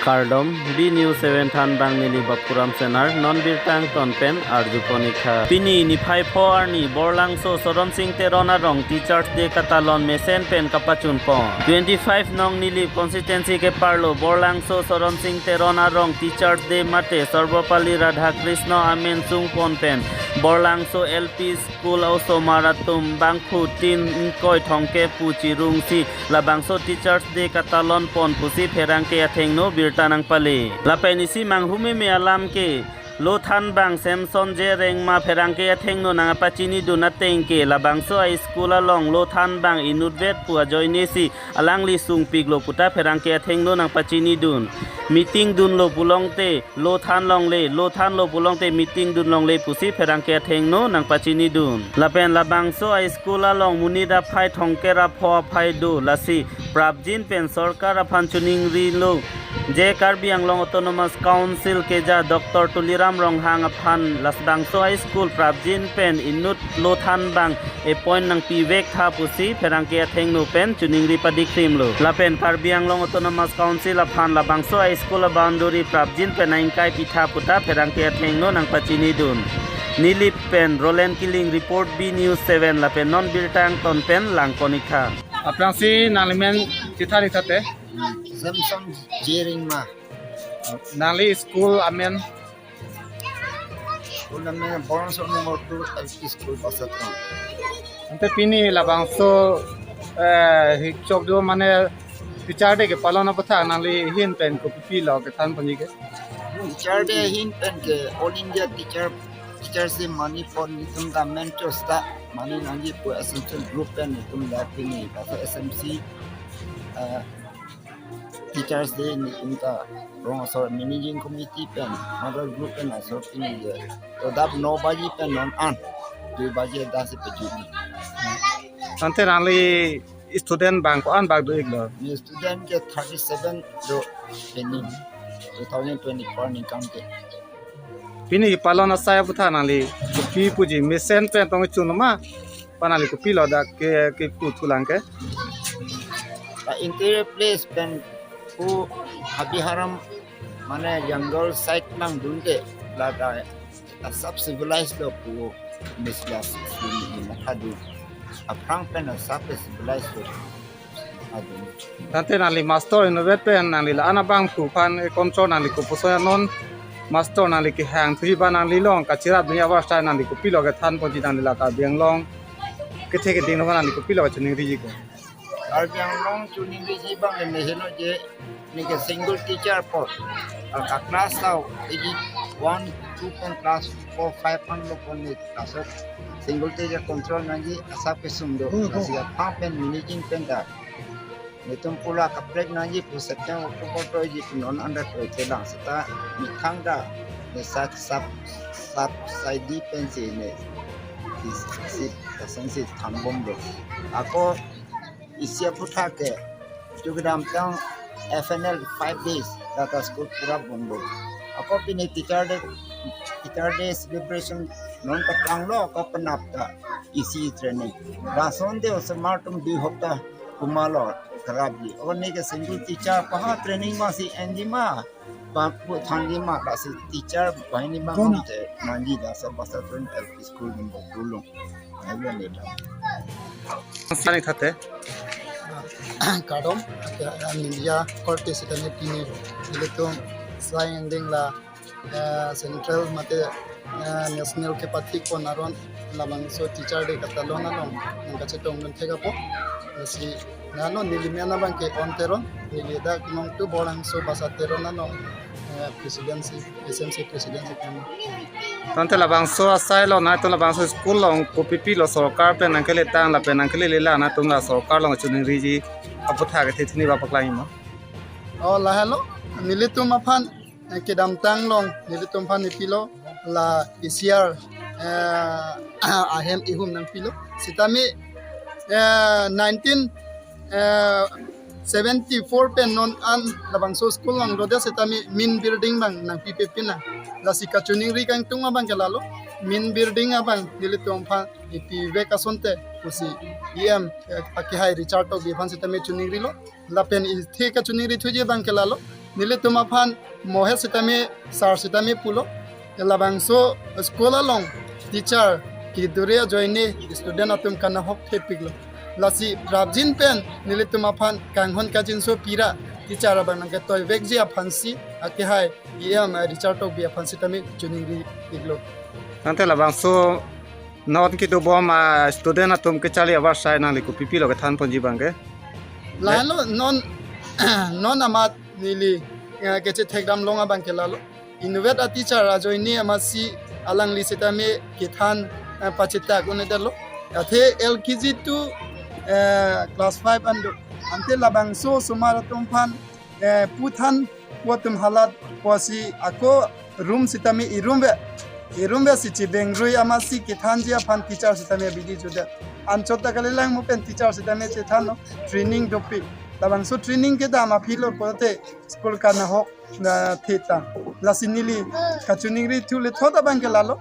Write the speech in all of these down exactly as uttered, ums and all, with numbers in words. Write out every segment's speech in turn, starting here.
Kardom, B News seven Thanbang neli Bapuram Senar, non birta angton pen arjupon-ikha. Pini niphai pho arni Borlangso Soron Sing Teron arong Teachers Day katalon mesen pen kapachunpon. Twenty-five nong Nilip constituency keparlo Borlangso Soron Sing Teron arong Teachers Day mate Sarvepalli Radhakrishnan amen sungpon pen Borlangso L P School osomar atum bangphu tin ingkoi thomkep pu chirungsi labangso Teachers Day katalonpon pusi pherangke athengno birta nangpale. Lapen isi manghumeme alam ke lo thanbang Samson J Rengma pherangke athengno nangpachinidun ateng ke labangso a-school along lo thanbang inutvet pu ajoinesi alangli sungpiklo puta pherangke athengno nangpachinidun. Meeting dunlo pulote lo thanlongle, lo thanlo pulote meeting dunlongle pusi pherangke athengno nangpachinidun. Lapen labangso a-school along monit aphai thomkep ra pho aphai do, lasi prapjin pen sorkar aphan chiningrilo je Karbi Anglong Autonomous Council keja Doctor Tuliram Ronghang aphan labangso a-school prapjin pen inut lo thanbang appoint nangpivektha pusi pherangke athengno pen chiningri padikrimlo. Lapen Karbi Anglong Autonomous Council aphan labangso a-school a-boundary prapjin pen nangkaipitha puta pherangke athengno nangpachinidun. Nilip pen Roland Killing report, B News seven, lapen non birta angton pen langpon-ikha. Aphrangsi nanglimen chethan-ik thate? Samson J Rengma. Nangli school amen? School amen Borlangso number two L P School, Basatron. Ante pini labangso, eh, hichok jo mane Teacher Day kepalon aputhak nangli ahin pen kopi pilo kethanponji ke? Teacher Day ahin pen ke All India Teacher, Teachers Day mani pon nelitum ta mentor sta mani nangji pu S M C group pen nelitum ta pini, basa S M C, eh, Teachers Day nelitum ta rong asor managing committee pen, mother group pen asor pini je. To dap no baji pen non an dui baji dasi pejuni. Ante nangli student bang ko-an bak do-iklo? Neli student ke thirty-seven do pini two thousand twenty-four ningkan ke. Pini kepalon asai aputhak nangli kopi puji mesen pen tong chunma? Pu nangli kopilo dak ke, kepu thulang ke? La interior place pen pu habi haram mane jungle side nangdunde, la ta asap civilized lo pu mislas sini mathadu. Aphrang pen asap civilized lo. Adun. Tangte nangli master inutvet pen nangli la-an abangphu aphan control nangli kopuson, non master nangli kehang thuji ba nangli along kachirap dunji abasta nangli kopilo kethanponji, nangli la Karbi Anglong kethe keding aphan nangli kopilo chiningriji ko? Karbi Anglong chiningriji abang ke neli heno je neli ke single teacher po. Ka class tau iji one, two pen class four, five an lo pon neli asok single teacher control nangji asap kesung do. Hmm, hmm. Lasi aphrang pen managing pen ta nelitum pu la kaprek nangji pu September October toiji pu non an ta toite lang seta methang ta neli sat sap sap saidi pensi neli isi, isi, kasensi thanbomlo. Ako isi aputhak ke kedamtang F N L five days ta ta school pura bomlo. Ako pini Teacher Day, Teacher Day celebration non ta tanglo, ako penap ta isi training. Lason te osomar atum dui hopta kumalo kerapji. Ako neli ke single teacher, paha training masi enji ma, pa pu thanji ma, lasi teacher banghini abang te nangji, lasi Basatron L P School number two along. Ayo neta. Sani thate? Kardom, ya, media korte sitame pini nelitum sai ending la, eh, central mate, eh, national kepathikpon aron labangso Teacher Day katalon along nangkachetongdun thek apot. Lasi nano neli men abang ke On Teron, neli dak nongtu Borlangso Basa Teron along, eh, presidency, S M C presidency pen. Tangte labangso asai lo, nangtum labangso school along kopi pilo sorkar pen nangkeletang lapen nangkelele la, nangtum la sorkar along chiningriji aputhak kethe hini ba paklang-ikmo? Oh, lahelo, nelitum aphan, eh, kedamtang along nelitum aphan nepilo la A C R, eh, ahem ihum nangpilo. Sitame, eh, nineteen, eh, seventy-four pen non an labangso school along rode sitame main building abang nangpipe pina. Lasi kachiningri kangtung abang ke lalo, main building abang nelitum aphan ipivek asonte pusi E M, eh, akehai Richard Tokbi aphan sitame chiningrilo. Lapen ithe kachiningri thuji abang ke lalo, nelitum aphan mohe sitame sar sitame pulo. Labangso school along teacher kedure ajoine student atum kanahok thepiklo. Lasi prapjin pen nelitum aphan kanghon kangjinso pira teacher abang nangketoivekji aphansi akehai E M Richard Tokbi aphan sitame choningri iklo. Tangte labangso non kedobom a student atum kecharli avarsai nangli kopi pilo kethan ponji abangke? Lalo non non amat neli, eh, kechethekdam long abangke lalo. Inutvet a teacher ajoine amatsi alangli sitame kethan, eh, pachetak un-edetlo. Athe L K G to, eh, class five an do. Ante labangso osomar atum aphan, eh, puthan po atum halat posi ako room sitame irum ve. Irum ve si chibengrui amatsi kethanji aphan teacher sitame bidi juda. Anchot ta kalilang mo pen teacher sitame chethanlo, training dopik. Labangso training kedam aphi lo pulote school kanahok na theta. Lasi neli kachoningri thu le thot abangke lalo.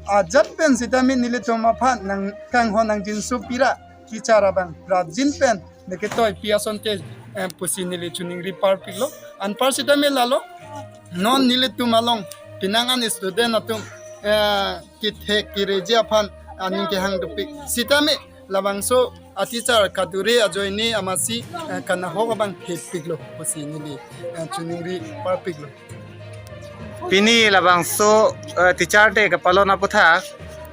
Ajat pen sitame nelitum aphan nangkanghon kangjinso pira teacher abang prapjin pen neketoipi asonte, eh, pusi neli choningri parpiklo. Anpar sitame lalo. Non nelitum along penang an student atum, eh, kethek kereji aphan aning kehang dopik. Sitame labangso a teacher kedure ajoine amatsi, eh, kanahok abang thepiklo pusi neli, eh, choningri parpiklo. Pini labangso, eh, teacher day kepalon aputhak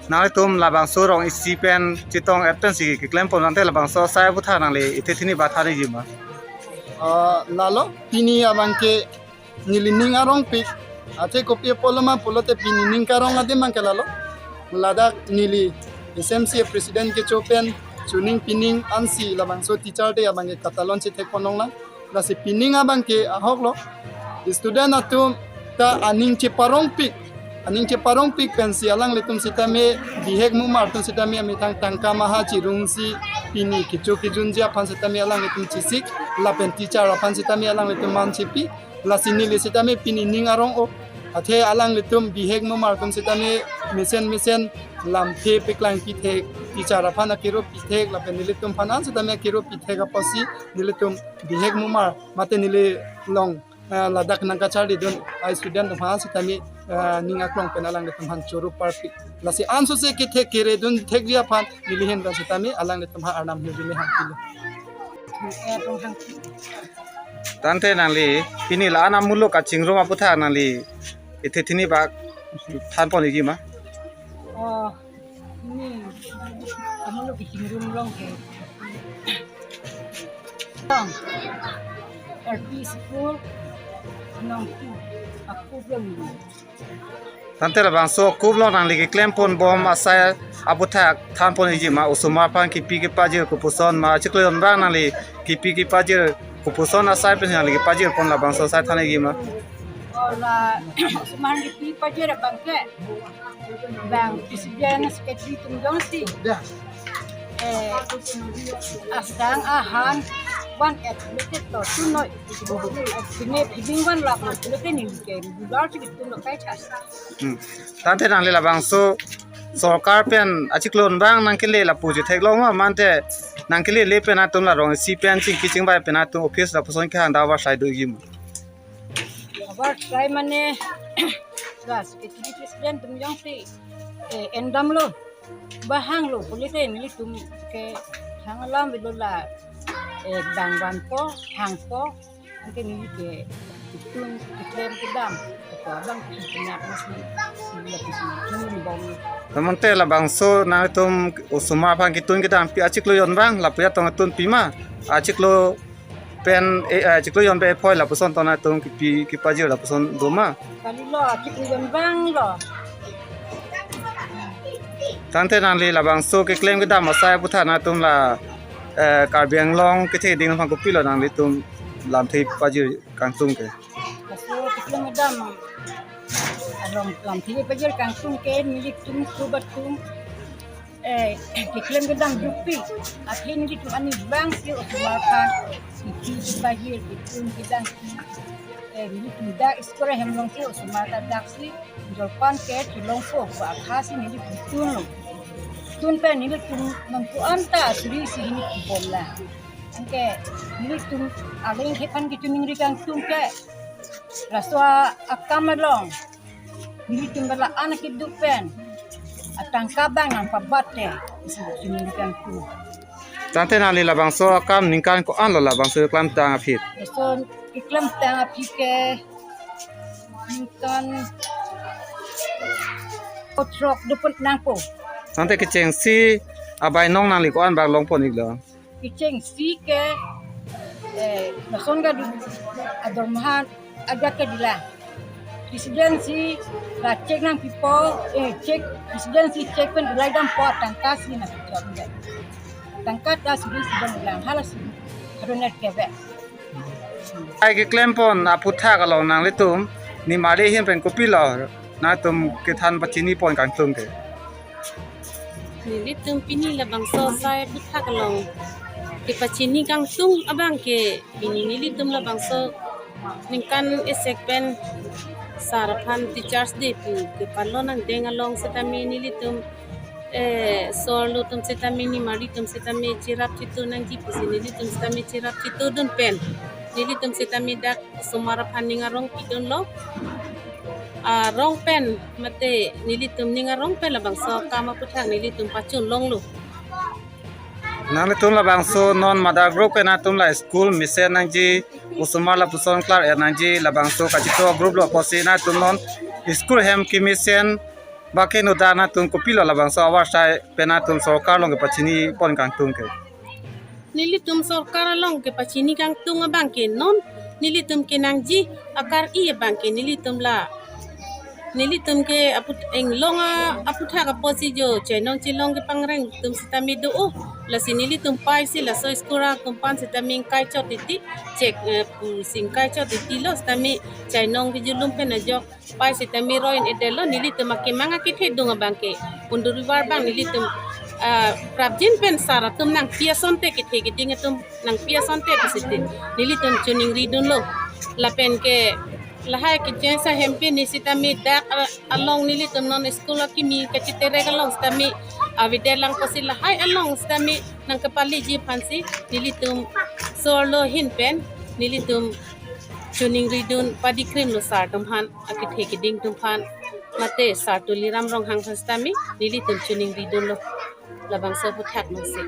nangtum labangso rong isi pen chetong-et pensi keklem pon tangte labangso asai aputhak nangli ithe thini ba than-ikji ma? Ah, lalo pini abangke neli ning arongpik. Athe kopi apotlo ma pulote pini ning karong adim abangke lalo. Ladak neli S M C A president kecho pen choning pining ansi labangso teacher day abangke katalon chethek pon longlang. Lasi pining abangke ahoklo. Student atum ta aning cheparongpik. Aning cheparongpik pensi alanglitum sitame bihek mumar atum sitame amethang tangka maha chirungsi pini kecho kejunji aphan sitame alanglitum chesik. Lapen teacher aphan sitame alanglitum man chepi. Lasi neli sitame pini ning arong-o. Athe alanglitum bihek mumar atum sitame mesen mesen lamthe paklang pithek, teacher aphan akero pithek, lapen nelitum aphan an sitame akero pithek apotsi nelitum bihek mumar mate neli long, eh, ladak nangkacharlidun a student atum aphan sitame, eh, ning aklong pen alanglitum aphan choro parpik. Lasi ansose kethek keredun thekji aphan neli ahin pen sitame alanglitum aphan arnam hirjume hangpilo. Tangte nangli pini la-an amuluk kachingrum aputhak nangli ithe thini ba than pon-ikji ma? Oh, ini amuluk kachingrum along ke. Long, L P school, nong tu, aku belum. Tangte labangso kup along nangli keklem ponbom asai aputhak than pon-ikji ma, osomar aphan kipi kepajir kopuson ma, achiklo jon abang nangli kipi kepajir kopuson asai pen nangli kepajir pon labangso asai than-ikji ma? Ola osomar kipi pajir abangke bang president secretary atum jongsi, eh, asang ahan van-et lete to tunoi. Pine pibing van lap lete neli ke regular si kitum lo kai chas. Hmm. Tangte nangli labangso sorkar pen achiklo jon abang nangkele lapu chetheklong ma, mante nangkelele pen atum la rong isi pen chingki chingvai pen atum office lapuson kehang ta avarsai do-ikji ma? Avarsai mane la secretary president atum jongsi, eh, endamlo. Ba hanglo pulote nelitum ke hang alam avelo la, eh, dang vanpo, hangpo, anke neli ke kitun keklem kedam, ko abang kinak mas ni, sila kisin, kisin bom. Namonte labangso nangtum osomar aphan kitun kedam pi achiklo jon abang, lapu ya tong tunpi ma, achiklo pen, eh, eh, achiklo jon pen ephoi lapuson tong nangtum kipi kepajir lapuson do ma? Kalilo, achiklo jon abang lo. Tangte nangli labangso keklem kedam asai aputhak nangtum la, eh, Karbi Anglong kethe ding aphan kopilo nanglitum lamthe pajir kangtung ke? Laso keklem kedam along lamthe pajir kangtung ke nelitum kup atum, eh, keklem kedam dukpi. Athe nelitum ani abang si osomar aphan kipi pajir kitun kedam, eh, nelitum dak school ahem along si osomar ta dak si jolpan ke chelongpo ba akha si nelitum tunlo. Tun pen nelitum nonpu anta suri si nelitum bomla. Anke nelitum aling kephan kechoningri kangtung ke Laso akam along nelitum bala anak keduk pen atangka abang nangpabat te isi chiningri kangtung. Tangte nangli labangso akam ningkan ko-an lo labangso keklemtang aphi? Laso keklemtang aphi ke ningkan throk dopon nangpo. Tangte kechengsi abainong nangli ko-an bak longpon-iklo? Kechengsi ke, eh, lason ka du adormahan ajat ke dilang. President si la cheque nangpipo, eh, cheque, president si cheque pen dilai dampo, tangka si nangpichok. Tangka ta si president dilang, hala si harun er kebe. Ai keklempon aphuthak along nanglitum nimarli ahin pen kopilo nangtum kethan pachinipon kangtung ke? Nelitum pini labangso asai aphuthak along kepachini kangtung abang ke pini nelitum labangso ningkan esek pen sar aphan Teachers' Day pu kepalon angdeng along setame nelitum, eh, so-arlo atum setame nimarli atum setame cherap chetu nangji pusi nelitum setame cherap chetudun pen nelitum setame dak osomar aphan ning arong pidunlo. Arong pen mate nelitum ning arong pen labangso akam aphuthak nelitum pachun longlo. Nanglitum labangso non mother group ke nangtum la school mesen nangji, osomar lapuson klar-et nangji, labangso kacheto group lo apotsi nangtum non school hem kemesen bak ke noda nangtum kopilo labangso avar asai pen nangtum sorkar along kepachinipon kangtung ke? Nelitum sorkar along kepachini kangtung abang ke non nelitum kenangji akar-i abang ke nelitum la, nelitum ke aput inglong a aphuthak apotsi jo chainong chelong kepangreng atum setame do-o. Lasi nelitum paisi laso school akumpan setame ingkai chot titi, cheque, eh, pu si ingkai chot titi lo setame chainong kejulum pen ajok pai setame roin edelo. Nelitum akemang akethedung abang ke undurivar abang nelitum, ah, prapjin pen sar atum nangpi asonte kethe keding atum nangpi asonte pusite nelitum chiningridunlo. Lapen ke lahai kechengsi ahempini setame dak a-, along nelitum non school akimi kachiterek along setame avedet lang pusi lahai along setame nangkepaliji aphansi nelitum so-arlo ahin pen nelitum chiningridun padikrimlo sar atum aphan, akethe keding atum aphan, mate sar Tuliram Ronghang aphan setame nelitum chiningridunlo labangso aphuthak nangsi.